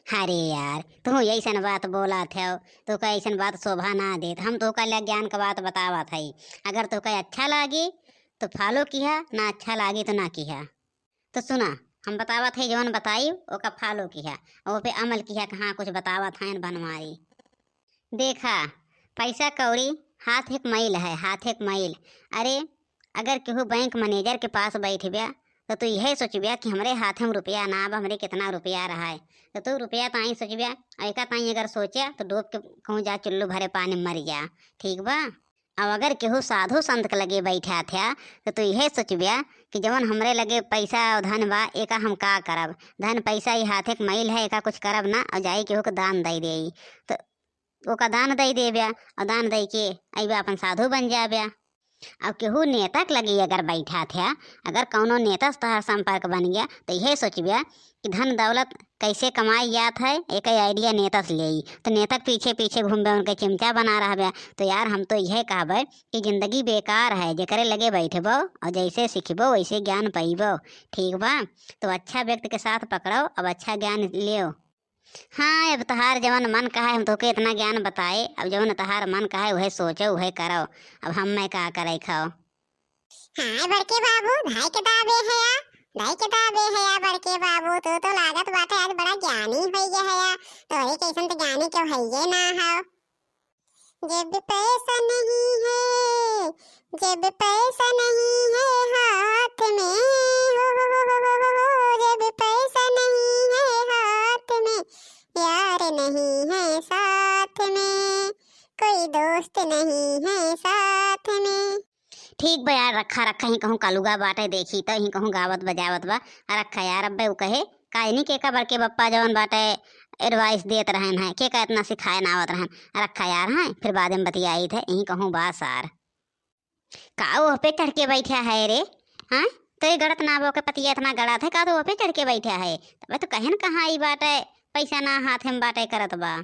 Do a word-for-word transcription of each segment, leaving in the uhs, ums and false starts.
अरे यार, तू अइसन बात बोलत हौ, तोका अइसन बात शोभा ना देत। हम तोका ला ज्ञान क बात बतावत हई। अगर तोका अच्छा लागी तो follow किहा, ना अच्छा लागी तो ना किहा। तो सुना, हम बतावत हई, जवन बताई ओका follow किहा, ओ पे अमल किहा कि हाँ कुछ बतावत हइन बनवारी। देखा, पैसा कौड़ी हाथ एक मैल है, हाथ एक मैल। अरे, अगर केहू बैंक मैनेजर के पास बैठब्या तो तू इहे सोचब्या कि हमरे हाथे में रुपया ना बा, हमरे कितना रुपया रहा है। तो तू रुपया ताई सोचब्या, और एका ताई अगर सोचा तो डूब के कहूँ जा चुल्लू भरे पानी में मर जा, ठीक बा? अब अगर केहू साधु संत के लगे बैठा था तो तू इहे सोचब्या कि जवन हमरे लगे पैसा और धन बा, एका हम का करब? धन पैसा ई हाथे के मैल है, एका कुछ करब ना, और जाई केहू के दान दे देई। तो ओका दान दे देब्या, और दान दे के अइब्या अपन साधु बन जाब्या। अब केहू नेता के लगे अगर बैठा था, अगर कौनो नेता से तोहार संपर्क बन गया, तो इहे सोचब्या कि धन दौलत कैसे कमाई जात है, एक idea नेता से लेई। तो नेता के पीछे पीछे घूमब्या, उनके चमचा बना रहब्या। तो यार, हम तो इहे कहबे कि जिंदगी बेकार है, जेकरे लगे बैठबो और जैसे सीखबो वैसे ज्ञान पइबो, ठीक बा? तो अच्छा व्यक्ति के साथ पकड़ो, अब अच्छा ज्ञान लेओ। हाँ, अब तोहार जवन मन कहे हम तोके इतना ज्ञान बताए, अब जवन तोहार मन कहे उहे सोचो, उहे करो। अब हम मैं का करे खाओ। हाँ बड़के बाबू, धाई के दाबे है या, धाई के दाबे है या बड़के बाबू, तू तो लागत बाटे आज बड़ा ज्ञानी होइ गया है या, तोरे कैसन तो ज्ञानी क्यों है ये ना हो। जब पैसा नहीं है, जब पैसा नहीं है हाथ में, हो, हो, हो, हो, हो, हो, हो, जब पैसा नहीं है हाथ में, यार नहीं है साथ में, कोई दोस्त नहीं है साथ में। ठीक बा यार, रखा, रखा, ही कहूँ कलुगा बाटे, देखी तो ही कहूँ गावत बजावत बा। आ रखा यार, अब्बे उ कहे, काजनी के का बड़के बप्पा जवन बाटे advice देत रहन है, के का इतना सिखाए ना आवत रहन। आ रखा यार, हैं, फिर बाद में बतियाई थे, यही कहूँ बा सार। का ओह पे चढ़ के बैठा है रे? हाँ, तो ये गड़त ना बो के पतिया इतना गड़ा थे, का तो ओह पे चढ़ के बैठा है? तबे तो कहन कहाँ आई बाटे, पैसा ना हाथ में बाटे करत बा।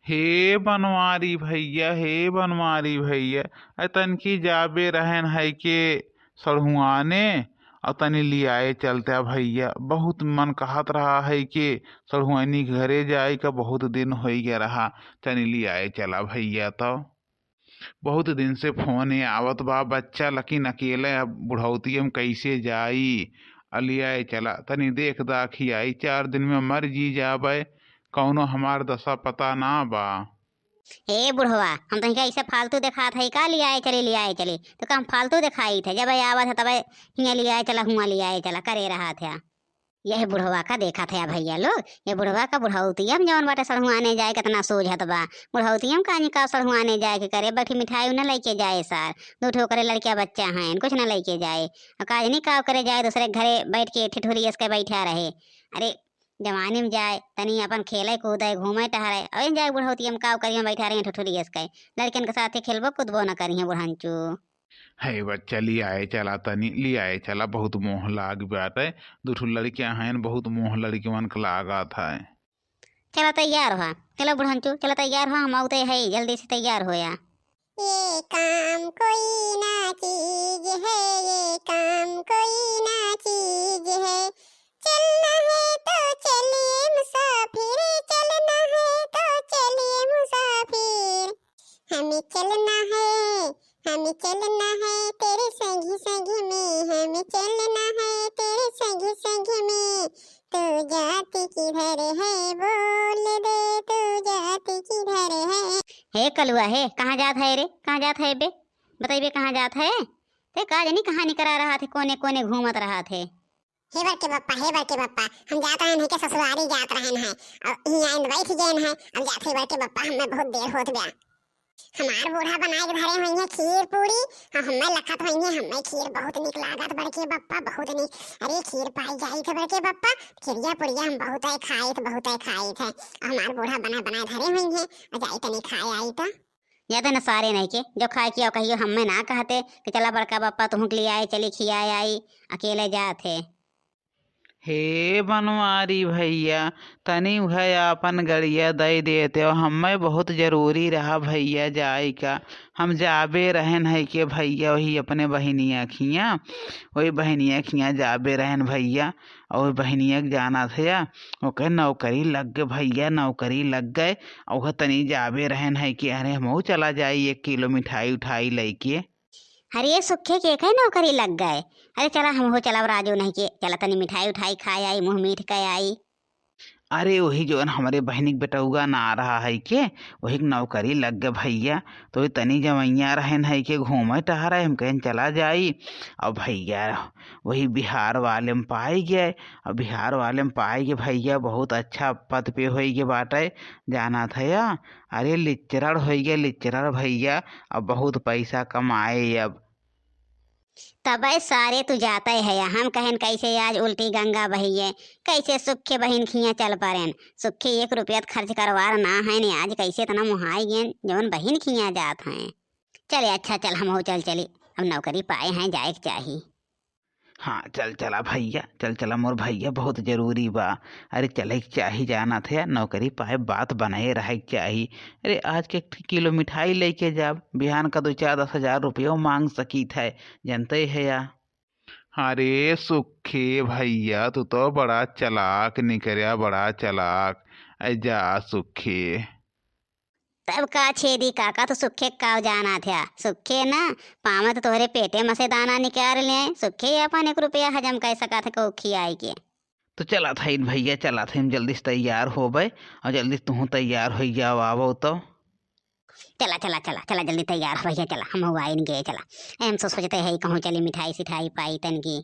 हे बनवारी भैया, हे बनवारी भैया, अ तनकी जाबे रहन है के सड़हुआने, अ तनी लियाए चलता भैया। बहुत मन कहत रहा है के सड़हुआनी के घरे जाए का, बहुत दिन होइ गया रहा, तनी लियाए चला भैया। तो बहुत दिन से फोने आवत बा, बच्चा लेकिन अकेले अब बुढ़ौतिया में कैसे जाई? अ लियाए चला, तनी देख दाखी आई, चार दिन में मर जी जाबे, कौनो हमार दशा पता ना बा। ए बुढ़वा, हम तनिका ऐसे फालतू देखात है का, लियाए चली, लियाए चली? तो का हम फालतू देखाई थे? जब आवत है तब हियाँ लियाए चला, हुआँ लियाए चला करे रहा थे। यह बुढ़वा का देखा था भैया लोग, ये बुढ़वा का बुढ़ौतिया में जवन बाटे सड़हुआने जाए, कितना सोझत बा। बुढ़ौतिया में काजनी का सड़हुआने जाए के करे, बैठी मिठाई न लेके जाए सार, दू ठो ओकरे लड़किया बच्चा हैं, कुछ न लेके जाए। और काजनी का करे जाए, दूसरे के घरे बैठ के ठिठुरी अस के बैठा रहे। अरे, जवानी में जाए, तनी अपन खेले कूदे, घूमे टहरे, और जाए बुढ़ौतिया में का करिए, बैठा रहे ठिठुरी अस के। लड़कियन के साथे खेलबो कूदबो न करिए बुढ़ंचू। हे बच्चा, लियाए चला तनी, लियाए चला, बहुत मोह लाग बाटे। दू ठो लड़कियां हैं, बहुत मोह लड़कियन के लागत है। चला तैयार हो, चला बुढ़ंचू, चला तैयार हो, हम आउते है, जल्दी से तैयार हो या। ये काम कोई ना चीज है, ये काम कोई ना चीज है। चलना है तो चलिए मुसाफिर, चलना है तो चलिए मुसाफिर। हमें चलना है, हमें चलना है तेरे संगी संगी में, हमें चलना है तेरे संगी संगी में। तू जाति किधर है बोल दे, तू जाति किधर है। हे कलुआ हे, कहाँ जात है रे, कहाँ जात है बे? बतइबे कहाँ जात है? ते का जानी कहाँ निकरा रहा थे, कोने कोने घूमत रहा थे। हे बड़के बप्पा, हे बड़के बप्पा, हम जात रहन है के ससुरारी जात रहन है, और हियाँ आइन बैठ गएन है, अब जात है बड़के बप्पा, हमें बहुत देर होत बा। हमार बूढ़ा बनाए के धरे होइहें खीर पूरी, और हमें लखत होइहें, हमें खीर बहुत निक लागत बड़के बप्पा, बहुत निक। अरे खीर पाई जाई थे बड़के बप्पा, खीरिया पुड़िया हम बहुत है खाई थे, बहुत है खाई थे, और हमार बूढ़ा बना बनाए धरे होइहें, और जाई तनी खाए आई तो। या तो न सारे नहीं के, जो खाए किया कहियो, हमें ना कहते कि चला बड़का बप्पा तुहूँ के लियाए चली खियाए आई, अकेले जात है। हे बनवारी भइया, तनी उहै आपन गड़िया दइ देतेउ, हम्मै बहुत जरूरी रहा भइया जाइका। हम जाबे रहेन है के भइया, वही अपने बहिनिया खियाँ, वही बहिनिया खियाँ जाबे रहेन भइया। अउर बहिनिया के जानत हया, ओके नौकरी लग गए भइया, नौकरी लग गए। अउर तनी जाबे रहेन है कि अरे हमहू चला जाई एक किलो मिठाई उठाई लइके। अरे सुखे के कहे नौकरी लग गए? अरे चला हमहू चलब राजू नहीं के, चला तनी मिठाई उठाई खाए आई, मुँह मीठ के आई। अरे वही जौन हमरे बहिनी के बेटउआ ना रहा है के, वही के नौकरी लग गए भइया, तो वही तनी जवैया रहेन है के घूमे टहरे, हम कहेन चला जाई। अब भइया वही बिहार वाले में पाई गए, अब बिहार वाले में पाई गए भइया बहुत अच्छा पद पे होई गए बाटे, जानत हया। अरे लिच्चरड़ होई गए लिच्चरड़ भइया, अब बहुत पैसा कमाए अब। तबे सारे तू जाते है, हम कहेन कैसे आज उल्टी गंगा बहिए, कैसे सुखे बहिन खियाँ चल परेन। सुखे एक रुपया त खर्च करवार ना है ने, आज कैसे इतना मुहाई गेन जौन बहिन खियाँ जात हैं। चले अच्छा चल हमहू चल चली, अब नौकरी पाए हैं जाए के चाही। हाँ चल चला भइया, चल चला मोर भइया, बहुत जरूरी बा। अरे चले के चाही, जानत है नौकरी पाए बात बनाए रहे के चाही। अरे आज के एक ठे किलो मिठाई लइके जाब, बिहान का दो चार दस हजार रुपयो मांग सकीत है, जनते है या। अरे सुखे भइया, तू तो बड़ा चालाक निकर्या, बड़ा चालाक। ऐ जा सुखे। तब का छेदी काका, तो सुखे का जाना था, सुखे ना पावे तो तोहरे पेटे में से दाना निकाल ले, सुखे अपन एक रुपया हजम कर सका था कहू खियाई के। तो चला था इन भइया, चला था, हम जल्दी से तैयार होबे और जल्दी से तुहूँ तैयार हो जाओ, आवो तो। चला चला चला चला, जल्दी तैयार हो भइया, चला हम हुआ इन गए, चला। हम सो सोचते है कहूँ चली मिठाई सिठाई पाई तन की।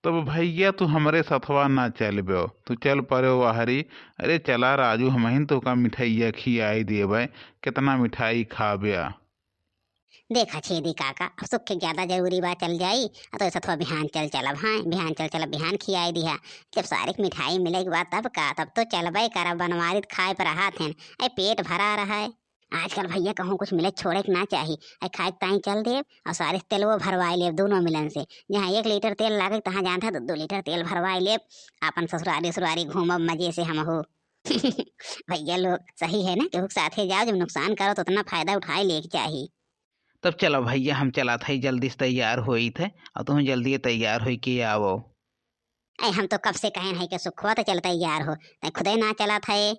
तब भइया तू हमरे सथवा ना चलबे, तू चल परे वाहरी। अरे चला राजू, हमहिन तोका मिठाइया खियाई देबे, कितना मिठाई खाब्या। देखा छेदी काका, अब सुख के ज्यादा जरूरी बा, चल जाई। आ तो सथवा बिहान चल चलब, हाँ बिहान चल चलब, बिहान खियाई दिहा। जब सारे के मिठाई मिले के बाद तब का, तब तो चलबे करब, बनवारी त खाए पर हाथ हैं, ऐ पेट भरा रहा है। आजकल भइया कहूँ कुछ मिले छोड़े के ना चाही, ऐ खाए के ताई चल देब और सारे से तेलवो भरवाई लेब दोनों मिलन से। जहाँ एक लीटर तेल लागे तहाँ जानता दो दो लीटर तेल भरवाई लेब, आपन ससुरारी उसुरारी घूमब मजे से हमहू। भइया लोग सही है ना, केहू के साथे जाओ, जब नुकसान करो तो उतना फायदा उठाए लेके चाही। तब चलो भइया, हम चलत हई, जल्दी से तैयार होइत है और तुम जल्दी तैयार होई के आवो। ऐ हम तो कब से कहेन है कि सुखवा तो चल तैयार हो, तै खुदे ना चलत है।